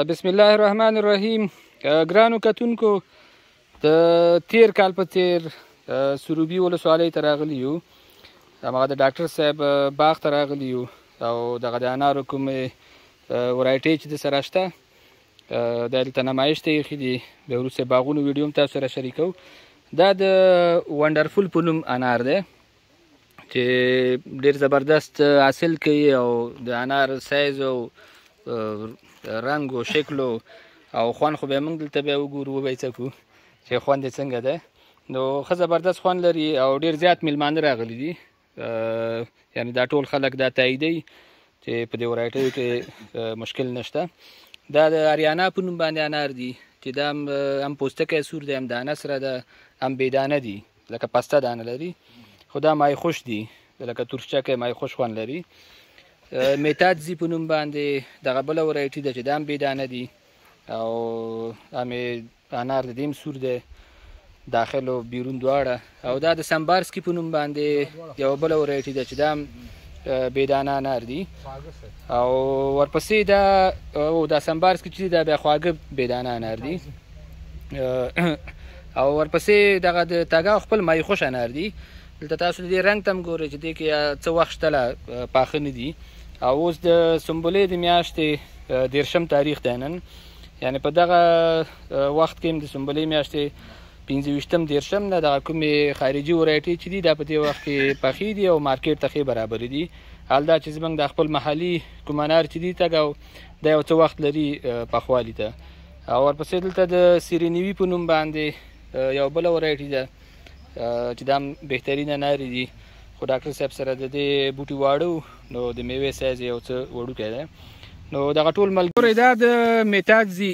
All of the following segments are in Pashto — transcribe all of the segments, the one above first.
بسم الله الرحمن الرحیم. ګرانو کتونکو، د تیر کال په تیر سروبي ولسوالۍ ته راغلي یو، همغه د ډاکټر صاحب باغ ته راغلي یو او دغه د انارو کومې ورایټۍ چې د سره شته دا دلته نمایش ته ایښي دي. بیا وروسته باغونو ویډیو هم تاسو سره شریکوو. دا د ونډرفول په نوم انار دی چې ډېر زبردست حاصل کوي او د انار سایز او رنګ او شکل او خوند خو بیا موږ دلته بیا وګورو، وبه یې څکو چې خوند یې څنګه دی. نو ښه زبردست خوند لري او ډېر زیات میلمانه راغلي دي. یعنې دا ټول خلک دا تاییدوي چې په دې ورایټیو کې مشکل نشته. دا د اریانا په نوم باندې انار دي چې دا هم پوستکی سور دی، هم دانه سره ده، هم بېدانه دي، لکه پسته دانه لري، خو دا مای خوش دي، لکه ترشچکی مای خوش خوند لري. میتادزي په نوم باندې دغه بله ورایټي ده چې دا هم بېدانه دي او هم انار د دې هم سور دی، داخل او بیرون دواړه. او دا د سمبارسکي په نوم باندې یوه بله ورایټي ده چې دا هم بېدانه انار دي. او ورپسې دا او دا سمبارسکي چې دا بیا خواږه بېدانه انار دي. او ورپسې دغه د تګاو خپل مای خوش انار دي. دلته تاسو د دې رنګ ته هم ګورئ چې دې کې څه وخت شته لا پاخه نه دي. او اوس د سنبلې د میاشتې 30 تاریخ دی نن، یعنې په دغه وخت کې هم د سنبلې میاشتې 25 30 نه دغه کومې خارجي ورایټۍ چې دي دا په دې وخت کې پخې دي او مارکیټ ته ښې برابرې دي. حال دا چې زموږ د خپل محلي کوم انار چې دي تګ او دا یو څه وخت لري پخوالي ته. او ورپسې دلته د سیرینیوي په نوم باندې یو بله ورایټي ده چې دا هم بهترین انارې دي، خو ډاکټر صاحب سره د دې بوټي واړه وو، نو د میوې سایز یې یو څه وړوکی دی. نو دغه ټول ملګري دا د میتادزي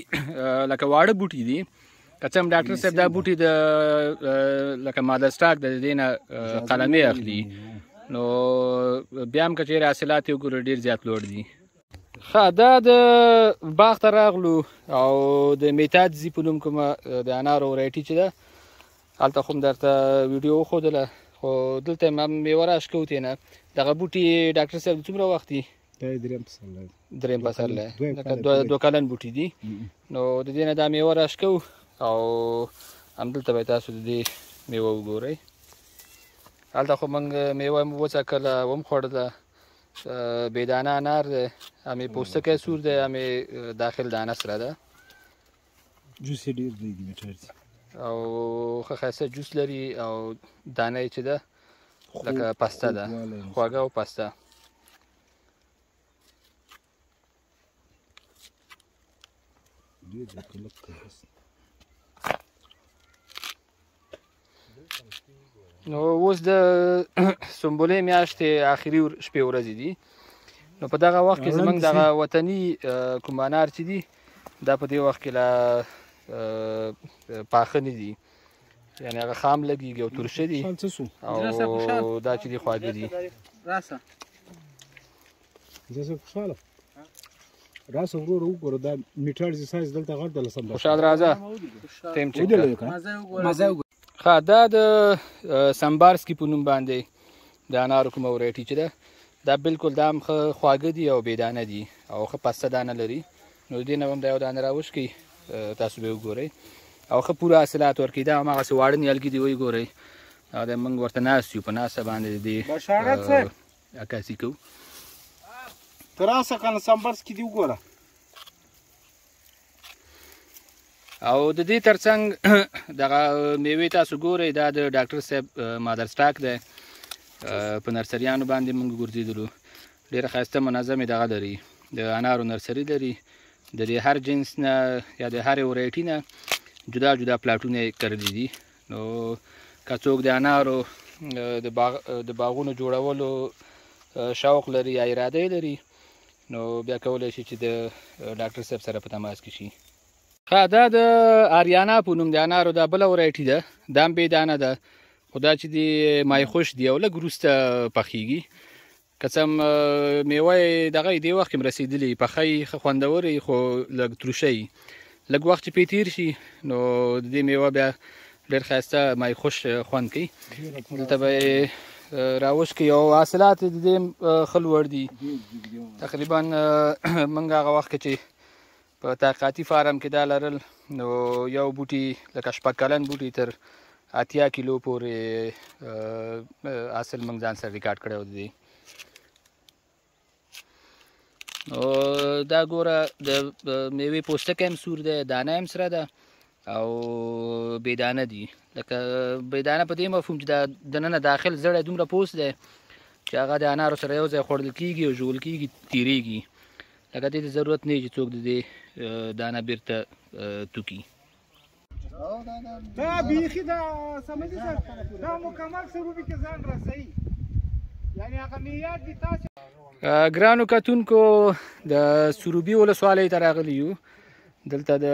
لکه واړه بوټي دي. که څه هم ډاکټر صاحب دا بوټي د لکه مادر سټاک د دې نه قلمې اخلي، نو بیا هم که چېرې حاصلات یې وګورو ډېر زیات لوړ دي. ښه، دا د باغ ته راغلو او د میتادزي په نوم کومه د انارو ورایټي چې ده هلته خو هم درته ویډیو وښودله، خو دلته یې هم میوه راشکوو ترې نه. دغه بوټي ډاکټر صاحب څومره وخت دي؟ دا یې دریم پسرلی دی. دریم پسرلی، لکه دوه کلن بوټي دي. نو د دې نه دا میوه راشکوو او همدلته به تاسو د دې میوه وګورئ. هلته خو موږ میوه هم وڅکله، وم خوړله. بېدانه انار دی، هم یې پوستکی سور دی، هم یې داخل دانه سره ده. جوس یې ډېر دی میټر او ښه ښایسته جوس لري او دانه یې چې ده لکه پسته ده، خواږه او پسته. نو اوس د سنبلې میاشتې آخري شپې ورځې دي. نو په دغه وخت کې زموږ دغه وطني کوم انار چې دي دا په دې وخت کې لا پاخه نه دي، یعنې هغه خام لګېږي او ترشه دي او دا چې دي خواږه دي. خوشحاله راسه وروره وګوره، دا میټر سایز دلته غټ دی. خوشحال راځه ټیم چک کړه. ښه، دا د سمبارسکي په نوم باندې د انارو کومه ورایټي چې ده دا بالکل دا هم ښه خواږه دي او بېدانه دي او ښه پسته دانه لري. نو د دې نه به هم دا یو دانه راوشکوي، تاسو به یې وګورئ او ښه پوره حاصلات ورکوي. دا هماغسې واړه نیالګي دي، ویې ګورئ. دا موږ ورته ناست یو، په ناسته باندې د دې عکاسي کوو. ته راسه که نه سمبارسکي دي وګوره. او د دې ترڅنګ دغه میوې تاسو ګورئ، دا د ډاکټر صاحب مادر سټاک دی. په نرسریانو باندې موږ ګرځېدلو، ډېره ښایسته منظمې دغه لري، د انارو نرسري لري. د دې هر جنس نه یا د هرې ورایټي نه جدا جدا پلاټونه یې کرلي دي. نو که څوک د انارو د باغونو جوړولو شوق لري یا اراده یې لري، نو بیا کولی شي چې د ډاکټر صاحب سره په تماس کې شي. ښه، دا د آریانا په نوم د انارو دا بله ورایټي ده، دا هم بېدانه ده، خو دا چې دي مای خوش دي او لږ وروسته پخېږي. که څه هم میوه یې دغه یې دې وخت کې هم رسېدلې، پخه یي، ښه خوندورې یي، خو لږ تروشه یي. لږ وخت چې پرې تېر شي نو د دې میوه بیا ډېر ښایسته مای خوش خوند کوي. دلته به یې راوشکوي او حاصلات یې د دې ښه لوړ دي. تقریبا موږ هغه وخت کې چې په تحقیقاتي فارم کې دا لرل، نو یو بوټي لکه 6 کلن بوټي تر 80 کیلو پورې حاصل موږ ځان سره ریکارډ کړی و دی. نو دا ګوره د میوې پوستکی هم سور دی، دانه هم سره ده او بېدانه دي. لکه بېدانه په دې مفهوم چې دا دننه داخل زړی دومره پوست دی چې هغه د انارو سره یو ځای خوړل کېږي او ژوول کېږي، تېرېږي. لکه دې ته ضرورت نه چې څوک د دې دانه بیرته توکي. دا بیخي دا سمجې سر دا مکمل سروبي کې ځان رسوي، یعنې هغه معیار دي. تاسو ګرانو کتونکو د سروبي ولسوالۍ ته راغلي یو. دلته د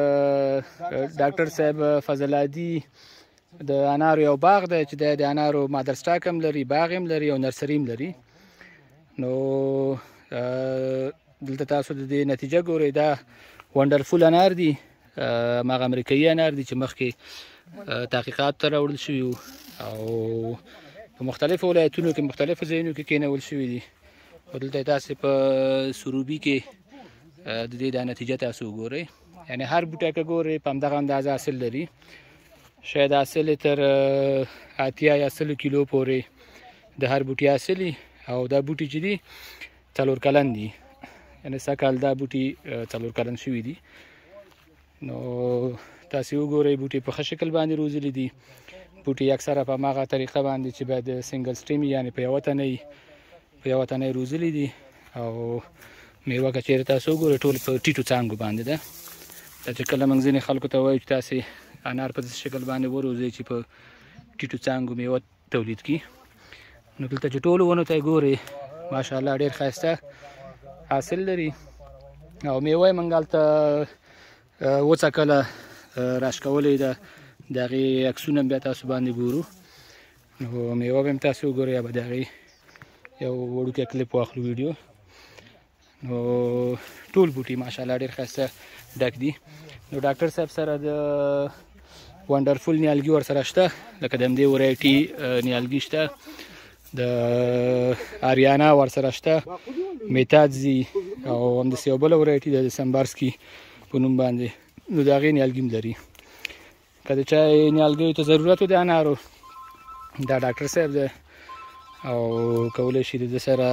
ډاکټر صاحب فضل هادي د انارو یو باغ دی چې د انارو mother stock هم لري، باغ هم لري او نرسري هم لري. نو دلته تاسو د دې نتیجه ګورئ. دا ونډرفول انار دي، هماغه امریکایي انار دي چې مخکې تحقیقات ته راوړل شوي وو او په مختلفو ولایتونو کې مختلفو ځایونو کې کېنول شوي دي. خو دلته تاسې په سروبي کې د دې دا نتیجه تاسو وګورئ. یعنې هر بوټی که ګورئ په همدغه اندازه حاصل لري، شاید حاصل یې تر 80 یا 100 کیلو پورې د هر بوټي حاصل وي. او دا بوټي چې دي 4 کلن دي، یعنې سږ کال دا بوټي 4 کلن شوي دي. نو تاسې وګورئ بوټي په ښه شکل باندې روزلي دي. بوټي اکثره په هماغه طریقه باندې چې باید single stem، یعنې په یوه تنه په یوه تنه روزلي دي. او میوه که چیرې تاسو وګورئ ټول په ټیټو څانګو باندې ده. دا چې کله موږ ځینې خلکو ته وایو چې تاسې انار په داسې شکل باندې وروزئ چې په ټیټو څانګو میوه تولید کړي، نو دلته چې ټولو ونو ته یې ګورئ ماشاءالله ډېر ښایسته حاصل لري. او میوه یې موږ هلته وڅکله راشکولې ده، د هغې عکسونه هم بیا تاسو باندې ګورو. نو میوه به هم تاسو وګورئ، یا به د هغې یو وړوکی کلیپ واخلو ویډیو. نو ټول بوټي ماشاءالله ډېر ښایسته ډک دي. نو ډاکټر صاحب سره د ونډرفول نیالګي ورسره شته، لکه د همدې ورایټي نیالګي شته، د آریانا ورسره شته، میتادزي او همداسې یو بله ورایټي ده د سمبارسکي په نوم باندې، نو د هغې نیالګي هم لري. که د چا نیالګیو ته ضرورت و د انارو، دا ډاکټر صاحب دی او کولی شي د ده سره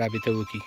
رابطه وکړي.